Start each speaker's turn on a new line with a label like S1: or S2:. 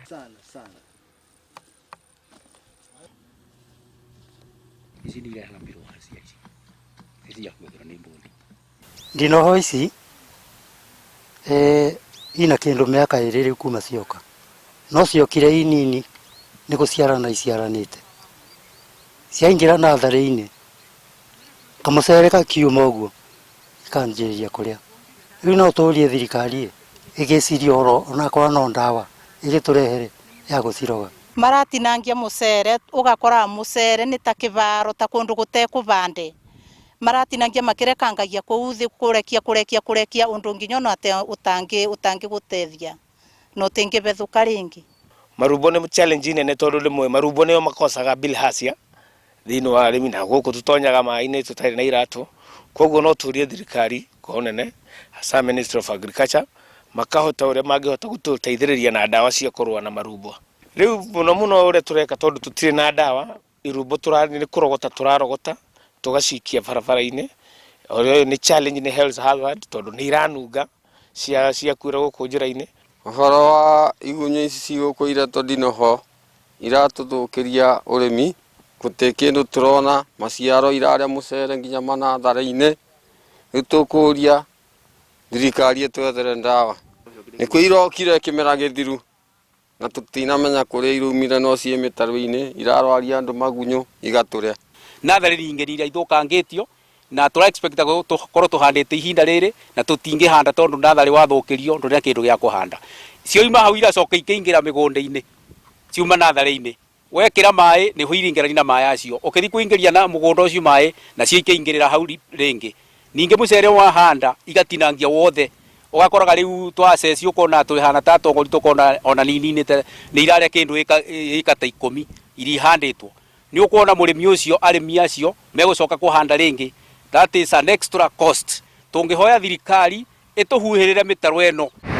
S1: Sana sana.
S2: Ici nĩ irehaga bilharzia ici ici cia kũgethwo nĩ mbũndi.
S3: Ndinoho ici eh, ina kĩndũ mĩaka ĩrĩ rĩu kuma cioka, no ciokire i nini nĩ gũciarana iciaranĩte. Ciaingĩra natharĩ-inĩ kamũcere gakiuma ũguo ikanjĩrĩria kũrĩa. Rĩu no tũrie thirikari ĩ ĩgĩcirie ũhoro onakorwo no ndawa ĩgĩtũrehere ya gũciroga.
S4: Maratinangia mũcere ũgakora mũcere nĩ ta kĩbaro ta kũndũ gũtekũbande. Maratinangia makĩrekangagia kũu thĩ kũrekia kũrekia kũrekia ũndũ nginya ona ũtangĩ ũtangĩgũtethia na ũtingĩbethũka rĩngĩ.
S5: Marumbo nĩ challenge nene tondũ rĩmwe marumbo nĩo makosaga bilharzia thĩinĩ wa arĩmi na gũkũ tũtonyaga maĩ-inĩ tũtarĩ na iratũ. Koguo no tũrie thirikari ko nene hasa Ministry of Agriculture makahota ũrĩa mangĩhota gũtũteithĩrĩria na ndawa cia kũrũa na marumbo. Rĩu mũno mũno ũrĩa tũreka tondũ tũtirĩ na ndawa, irumbo nĩ kũrogota tũrarogota tũgacikia barabara-inĩ. Ũrĩa nĩ challenge, nĩ health hazard tondũ nĩ iranunga ciakuĩra gũkũ njĩra-inĩ.
S6: Ũhoro wa igunyũ ici cigũkũ iretwo ndinoho iratũthũkĩria ũrĩmi, gũtirĩ kĩndũ tũrona, maciaro irarĩa mũcere nginya manatharĩ-inĩ. Rĩu tũkũria thirikari ĩtwethere ndawa. Nĩkuo irokire kĩmera gĩthiru na tũtinamenya kũrĩa iraumire no ciĩ mĩtaro-inĩ irarwaria andũ magunyũ igatũrĩa.
S2: Natharĩ nyingĩ nĩ iria ithũkangĩtio na tũra expect tũkorwo tũhandĩte ihinda rĩrĩ na tũtingĩhanda tondũ natharĩ wathũkĩrio ndũrĩ na kĩndũ gĩa kũhanda. Cioima hau iracoka ikaingĩra mĩgũnda-inĩ ciuma natharĩ-inĩ. Wekĩra maĩ nĩho iringĩrani na maĩ acio. Ũkĩthiĩ kũingĩria na mũgũnda ũcio maĩ nacio ikaingĩrĩra hau rĩngĩ. Ningĩ mũcere wahanda igatinangia wothe ũgakoraga rĩu twa assess ũkona twĩhana ta atongori tũkona ona nininĩte nĩ irarĩa kĩndũ ĩka ta ikũmi iria ihandĩtwo. Nĩ ũkuona mũrĩmi ũcio arĩmi acio megũcoka kũhanda rĩngĩ, that is an extra cost. Tũngĩhoya thirikari ĩtũhuhĩrĩre mĩtaro ĩno.